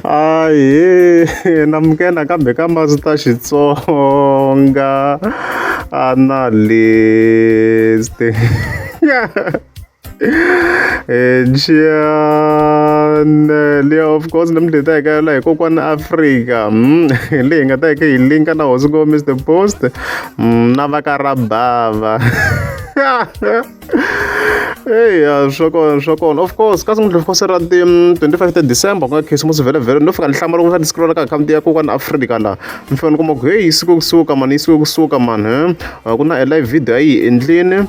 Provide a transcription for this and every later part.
Ahee namukela nakambe ka Master Xitsonga Analyst channel ya of course namuntlha hi ta hi ka yona hi kokwana Afrika leyi hi nga ta hi kha hi linka na hosi ngo Mister Post na va ka Rabava. Eya swa kona swa kona of course ka siku of course ra ti 25 ta December ku nga khisimusi vhele vhele no fika ni hlamala ku ni scroll ka akhawunti ya kokwana Afrika laha ni fika ni kuma ku heyi yi suke kusuka mani yi suke kusuka mani he ku na a live video a yi endlini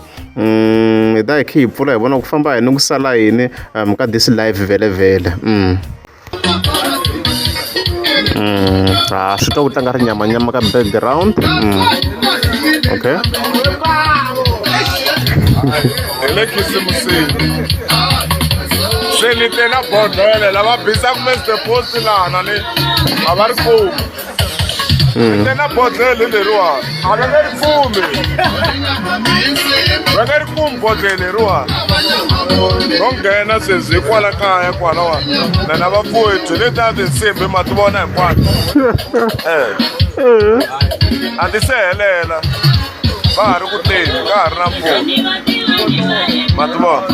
hi ta hi kha hi pfula hi vona ku famba yini ku sala yini ka this live vhele vhele. Ha swi twa ku tlanga ri nyamanyama ka background okay. Hi le khisimusini se ni te na bodlele lava bisaka Mr Post lana ni a va ri kumi. Ni te na bodlele leriwani a va nge ri kumi va nge ri kumi bodlele leriwani ro nghena sweswi hi kwala kaya kwalawani na na vafowethu letiya tinsimbhi ma ti vona hinkwato a ti se helela va ha ri ku teni ka ha ri na mpfula ma ti vona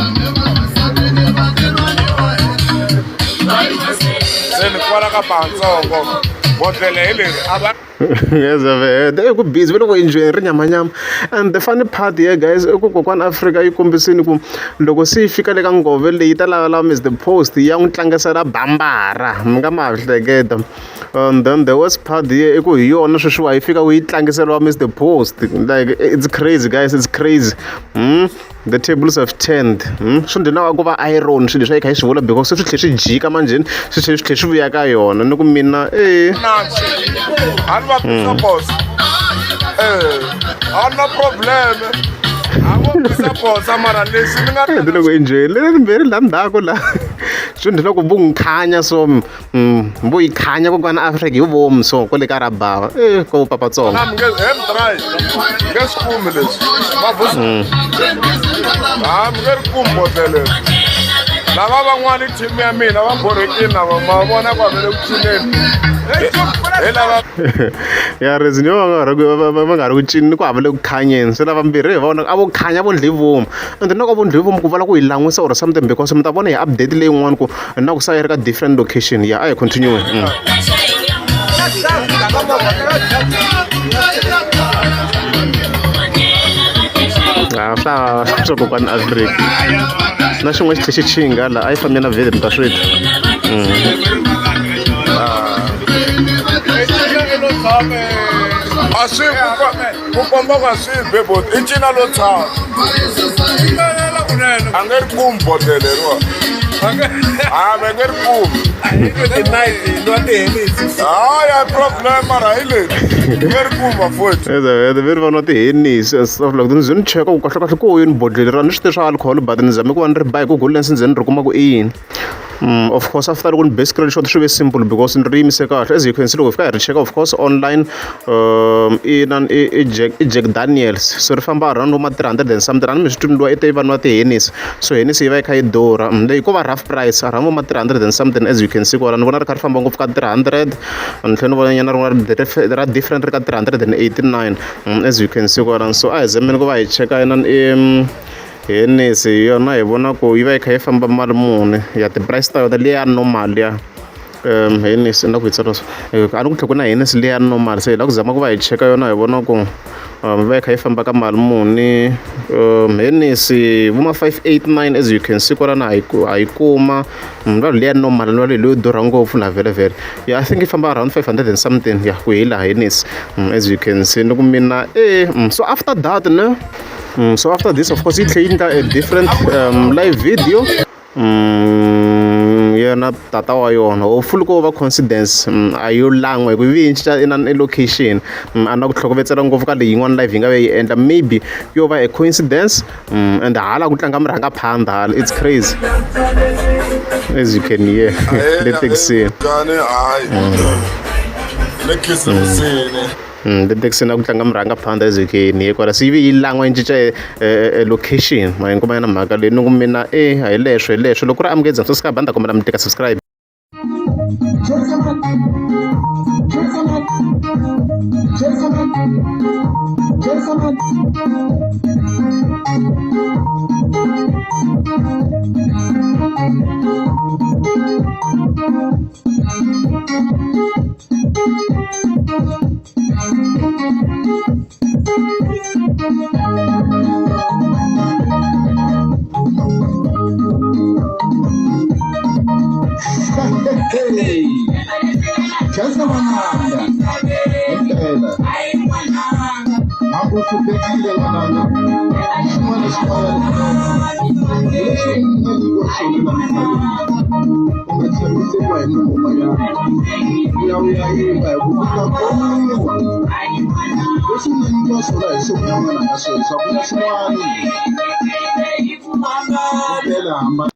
se ni kwala ka bantsongo bodlele hi leri a va Yes, vhele ku busy va le ku enjoyeni ri nyamanyama and the funny part here guys i ku kokwana Afrika yi kombisini ku loko se yi fika le ka ngove leyi ta lava lava Mister Post ya n'wi tlangisela bambara mi nga ma hleketa and then the worst part here i ku hi yona sweswiwa yi fika ku yi tlangiseriwa Mister Post like it's crazy guys it's crazy. The tables have turned. Swi ndzi na ku va iron swilo leswi a yi kha yi swi vula because se swi tlhe swi jika manjheni swi tlhe swi tlhe swi vuya ka yona ni ku mina e a ni va bisa bosa eh a na problem a vo bisa bosa mara leswi ni nga ni loko enjoy leri mbirhi la ndzhaku la swi ndzi loko vo n'wi khanya so vo yi khanya kokwana Afrika hi vomu so kwale ka Rabava e ko papatsongo na mi nge he mi try nge swi kumi leswi mabusi ha mi nge ri kumi bodlele lava van'wana team ya mina va borhekile na va vona ku va le ku cineni hi lava ya reason yo va nga ri va nga ri ku cinni ku hava le ku khanyeni se lava mbirhi hi vona a vo khanya vo ndli vomu and na ku vo ndli vomu ku vula ku yi lan'wisa or something because mi ta vona hi update leyin'wana ku na ku sa yi ri ka different location ya a hi continue. A swa swa kokwani Afrika na xin'wana xi tlhe xi chinga la a yi fambi na vhele mi ta swi twa. A swi ku komba ku a swi be i ncina lo tshama a nge ri kumi bodlele leriwa a va nge ri kumi hayi a problem mara hi leyi nge ri kumi bafowethu ve ri va nwa ti-Hennessy and stuff like that ni ze ni cheka ku kahlekahle ku yini bodlele ra ni swi tivi swa alcohol but ni zame ku va ni ri ba hi Google Lens ni ze ni ri kuma ku i yini. Of course after loko ni be screenshot swi ve simple because ni ri yimise kahle as you can see loko hi fika hi ri cheka of course online i na i i Jack i Jack Daniels so ri famba around vo ma 300 and something a ni mi swi twi ni i te vanhu va ti-Hennessy so Hennessy yi va yi kha yi durha leyi ko va rough price around vo ma 300 and something as you can see kwala ni vona ri kha ri famba ngopfu ka 300 ni tlhela ni vona nyana rin'wana ra different ri ka 389 as you can see kwala so a hi zameni ku va hi cheka inani i Hennessy hi yona hi vona ku yi va yi kha yi famba mali muni ya ti-price ta yona liya normal ya Hennessy ni la ku yi tsala so a ni ku tlhela ku na Hennessy liya normal se hi lava ku zama ku va hi cheka yona hi vona ku yi va yi kha yi famba ka mali muni Hennessy vo ma 589 as you can see kwalano ha yi ha yi kuma va liya normal ni va leyo durha ngopfu na vhele vhele ya I think yi famba around 500 and something ya ku hi laha Hennessy as you can see ni ku mina e so after that ne. So after this of course yi tlhe yi endla a different live video yena tata wa yona hopefully ko va coincidence a yo lan'wa hi ku yi cinca inani i location a na ku tlhokovetsela ngopfu ka leyi yin'wana live yi nga va yi endla maybe yo va a coincidence and hala ku tlanga murhangaphandha hala it's crazy as you can hear le thekisini le khisimusini. Le thekisini a ku tlanga murhangaphandha ezekeni hikwalaho se yi ve yi lan'wa yi cinca location ma yi kuma na mhaka leyi ni ku mina e hi leswo hi leswo loko ku ri amukeza subscribe a ni ta kombela mi tika subscribe. Hey! Khensa n'wananga himpela hambi u hluphekile n'wananga xin'wana na xin'wanyana lexi u nga nyikiwa xona la misaveni u nga tshembiseriwa hi munhu un'wanyana u ya u ya yiva hi ku u ta khomiwa leswi u nga nyikiwa swona hi swona n'wananga sweswo a ku na xin'wana himpela hambana.